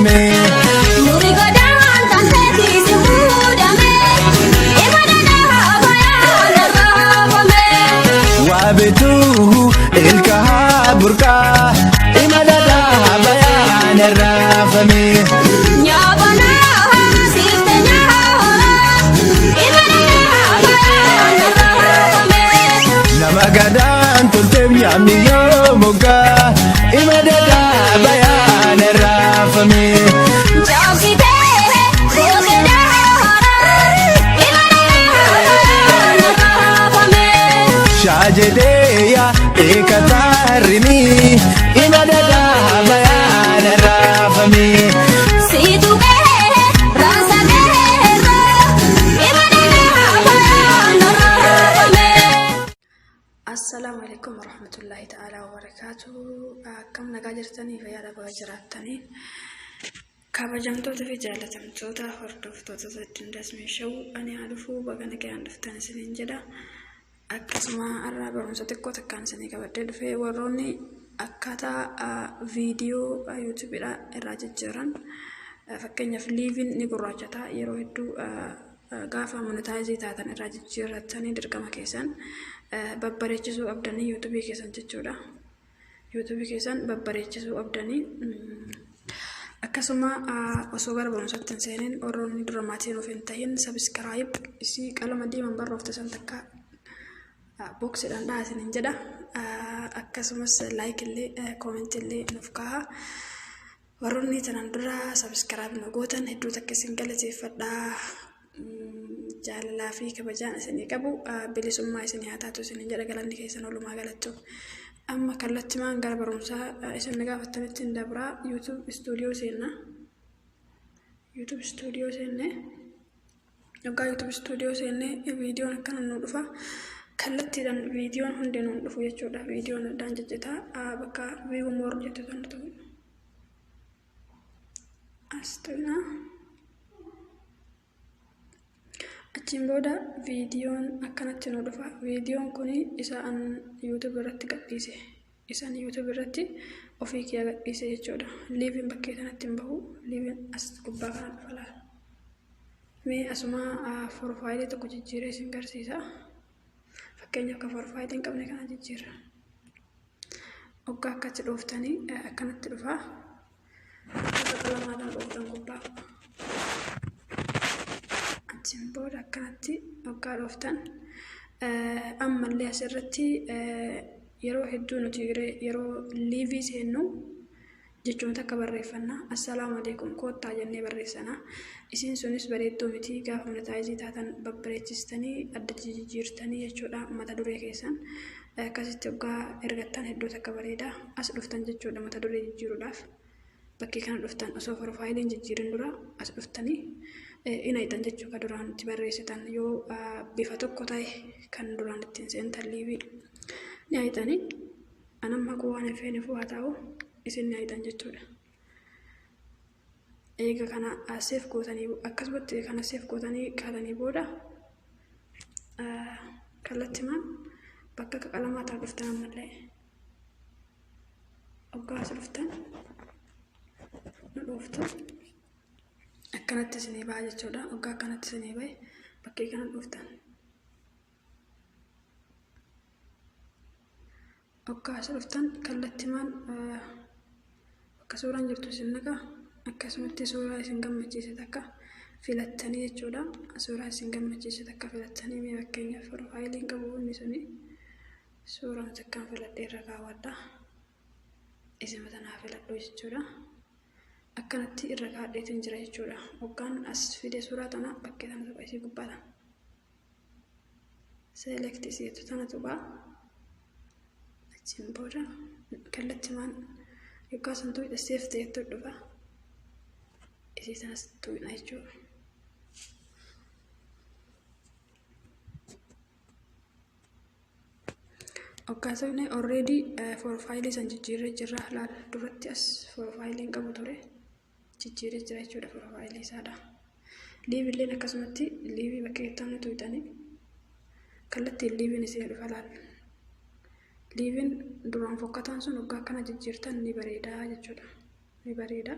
raafame. Nuri godaan kan teetii si muudame. Ima dhadhaa bayaan raafame. Waabetuu ilkahaa burqaa ima dhadhaa bayaan raafame. Nyaabanaa siifte nyaara. Ima dhadhaa bayaan raafame. Nama gadaan tolteef nyaamni yoo moggaa ima dhadhaa bayaan raafame. Jaabsitee gootee daara. Ima dhadhaa bayaan raafame. Shaajedeeya eekataarrini ima dhadhaa bayaan raafame. Siitu gahee raasa gaheerra. Ima dhadhaa bayaan raafame. Assalaamu alaikum warahmatullahi ta'ala wabarakaatu. Akkam nagaa jirtanii fayyaa baga jiraattanii kabajamtoota fi jaalatamtoota hordoftoota Dindas Meeshaw ani haa dhufuu baga nagaan dhuftan isiniin jedha. Akkasuma har'a barumsa xiqqoo takkaan isinii qabadhee dhufee warroonni akkaataa viidiyoo yuutuubiidha irraa jijjiiran, fakkeenyaaf liiviin ni gurraachata yeroo hedduu, gaafa monetize taatan irraa jijjiirratanii dirqama keessan babbareechisuu qabdanii yuutuubii keessan jechuudha. Yuutuubii keessan babbareechisuu qabdanii. Akkasuma osoo gara barumsaatti hin seenin, warroonni dura maatii nuuf hin tahin subscribe isii qalama diimaan barroofte san takka boksiidhaan dhahaa isiniin jedha. Akkasumas like illee comment illee nuuf kaa'a. Warroonni tanaan dura subscribe nu gootan hedduu takka isin galateeffadha. Jaalalaa fi kabajaan isinii qabu bilisummaa isinii haa taatu isiniin jedha, galanni keessan walumaa galattu. Amma kallattimaan gara barumsaa isin gaafattanitti hin dabraa. YouTube Studio seenna. YouTube Studio seenne. Yoggaa YouTube Studio seenne viidiyoon akkana nu dhufa. Kallattiidhaan viidiyoon hundi nu dhufu jechuudha. Viidiyoon addaan ciccitaa bakka "view more" jettu tan ta'u. As tuqna. Achiin booda viidiyoon akkanatti nu dhufa. Viidiyoon kun isa an YouTube irratti gadhiise. Isan YouTube irratti ofii kiyya gadhiise jechuudha. Liiviin bakkee kanatti hin bahu. Liiviin as gubbaa kana dhufa laala. Mee asuma profaayilii tokko jijjiiree isin garsiisa. Fakkeenyaaf kan profaayilii hin qabne kana jijjiirra. Hoggaa akkatti dhooftanii akkanatti dhufa. Bakka qalamaadhaan dhooftan gubbaa. Achiin booda akkanatti hoggaa dhooftan ammallee asirratti yeroo hedduu nuti yeroo liivii seennu jechuun takka barreeffanna. "Assalaamu alaikum, koottaa" jennee barreessana. Isiin sunis bareedduu miti. Gaafa monetize taatan babbareechistanii adda jijjiirtanii jechuudha mata duree keessan. Akkasitti hoggaa ergattan hedduu takka bareeda. As dhuftan jechuudha mata duree jijjiiruudhaaf. Bakkee kana dhuftan, osoo profaayiliin jijjiirin dura as dhuftanii ina hixan jechuu, ka duraan itti barreessitan yoo bifa tokko ta'e kan duraan ittiin seentan liivii ni hixanii. Anamma haquu waan hin feeneef haa ta'u, isin ni hixan jechuudha. Eega kana save gootanii, akkasumatti kana save gootanii kaatanii booda kallattimaan bakka akka qalamaa ta'an dhuftan. Ammallee hoggaa as dhuftan nu dhooftu, akkanatti isinii ba'a jechuudha. Hoggaa akkanatti isinii bahe bakkee kana dhuftan. Hoggaa as dhuftan kallattimaan bakka suuraan jirtu isin naqa. Akkasumatti suuraa isin gammachiise takka filattanii jechuudha. Suuraa isin gammachiise takka filattanii, mee fakkeenyaaf profaayiliin qabu inni suni, suuraa takkaan filadhee irra kaawwadha. Isuma tanaa filadhu jechuudha. Akkanatti irra kaadheetiin jira jechuudha. Hoggaan as fide suuraa tana bakkee tana tuqa, isii gubbaa tana. Select isiitu tana tuqaa. Achiin booda kallattimaan yoggaa san tuqxe save ta'etu dhufa. Isii sanas tuqna jechuudha. Hoggaa tuqne already profaayilii san jijjiirree jirra. Laal, duratti as profaayiliin qabu ture. Jijjiirree jira jechuudha profaayilii isaadha. Liiviilleen akkasumatti liivii bakka itti tuqxanii kallattiin liiviin isin dhufa laal. Liiviin duraan fokkataan sun hoggaa akkana jijjiirtan ni bareeda jechuudha. Ni bareeda.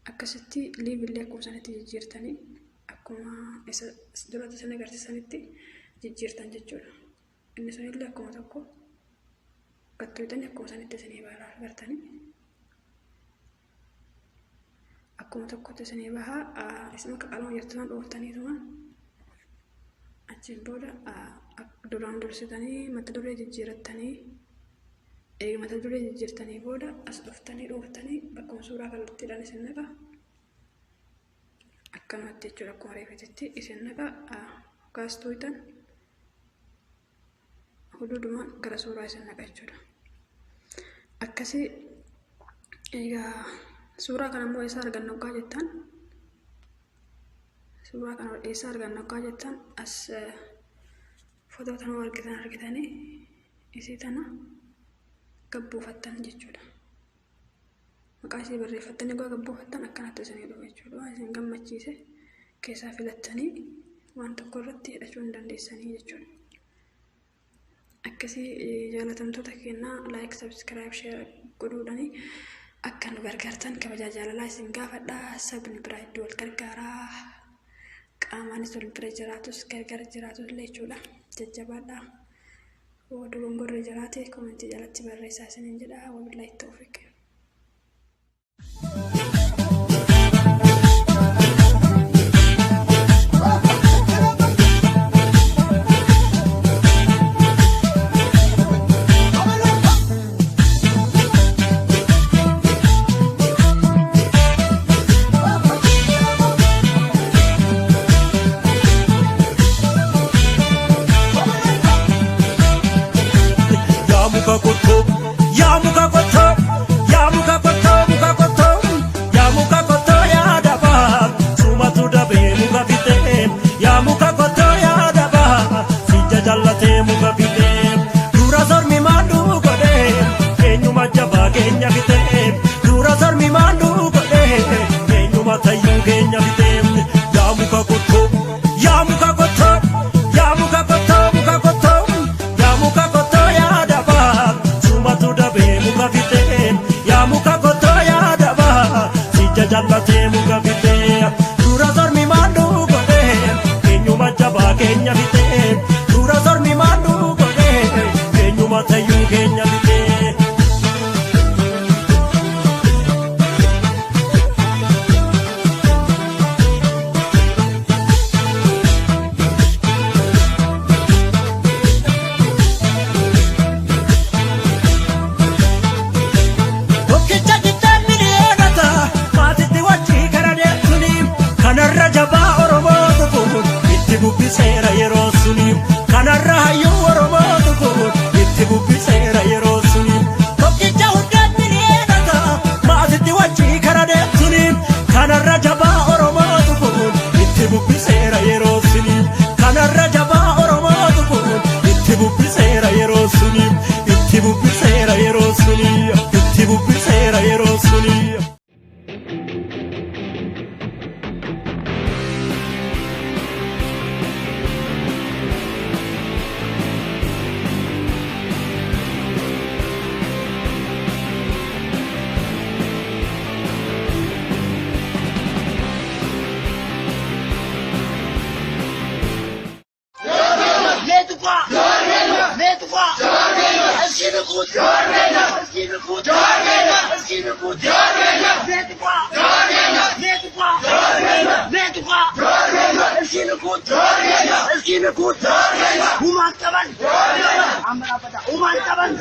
Akkasitti live illee akkuma sanatti jijjiirtanii akkuma isa duratti isin agarsiisanitti jijjiirtan jechuudha. Inni sunillee akkuma tokko gattuutanii akkuma sanitti isinii bahaa agartanii. Akkuma tokkotti isinii bahaa isin akka qalama jirtu dhooftaniituma achiin booda duraan dursitanii mata duree jijjiirattanii, mata duree jijjiirtanii booda as dhuftanii dhooftanii bakkuma suuraa kallattiidhaan isin naqa. Akkanumatti jechuudha, akkuma reefatitti isin naqa. Kaas tuutan huduudumaan gara suuraa isin naqa jechuudha. Akkasii egaa suuraa kana immoo eessa arganna hoggaa jettan, suuraa kana eessa arganna hoggaa jettan, as footoo tana argitan argitanii isii tana gabbuufattan jechuudha. Maqaa isii barreeffattanii hoggaa gabbuufattan akkanatti isinii dhufa jechuudha. Waan isin gammachiise keessaa filattanii waan tokko irratti hidhachuu hin dandeessanii jechuudha. Akkasii jaalatamtoota keenyaa, like, subscribe, share godhuudhaani akka nu gargaartan kabajaa jaalalaa isin gaafadha. Sabni biraa hedduu wal gargaaraa. Qaamaanis wal bira jiraatus gargar jiraatus illee jechuudha. Jajjabaadha. Yoo dogongorri jiraate comment jalatti barreessaa isiniin jedha. Wabillahi tawfiq. Yaa muka kottoo, yaa muka kottoo, yaa muka kottoo, muka kottoo, yaa muka kottoo yaa dabaa, sumatu dabee muka fitee, yaa muka kottoo yaa dabaa, sija jallatee muka fitee, dura sormi maalluu godhee, eenyuma jabaa keenya fitee, dura sormi maalluu godhee, eenyuma tayyuu keenya fitee, yaa muka kottoo, yaa muka kottoo, yaa muka kottoo, muka kottoo, yaa muka kottoo yaa dabaa, sumatu dabee muka fitee, yaa muka kottoo yaa dabaa, sija jallatee muka fitee, dura sormi maalluu godhee, eenyuma jabaa keenya fitee, dura sormi maalluu godhee, eenyuma tayyuu keenya fitee. Tokkicha giddaan miliyoonata maatitti wajjii kara deemtuni, kanarra jabaa Oromootu kun itti bubbiseera yeroo suni, kanarra hayyuu Oromootu kun itti bubbiseera yeroo suni. Tokkicha hundaan miliyoonata maatitti wajjii kara deemtuni, kanarra jabaa Oromootu kun itti bubbiseera yeroo suni, kanarra jabaa Oromootu kun itti bubbiseera yeroo suni, itti bubbiseera yeroo suni, itti bubbiseera yeroo suni. Humaan qaban. Amma dhaabbata. Humaan qaban.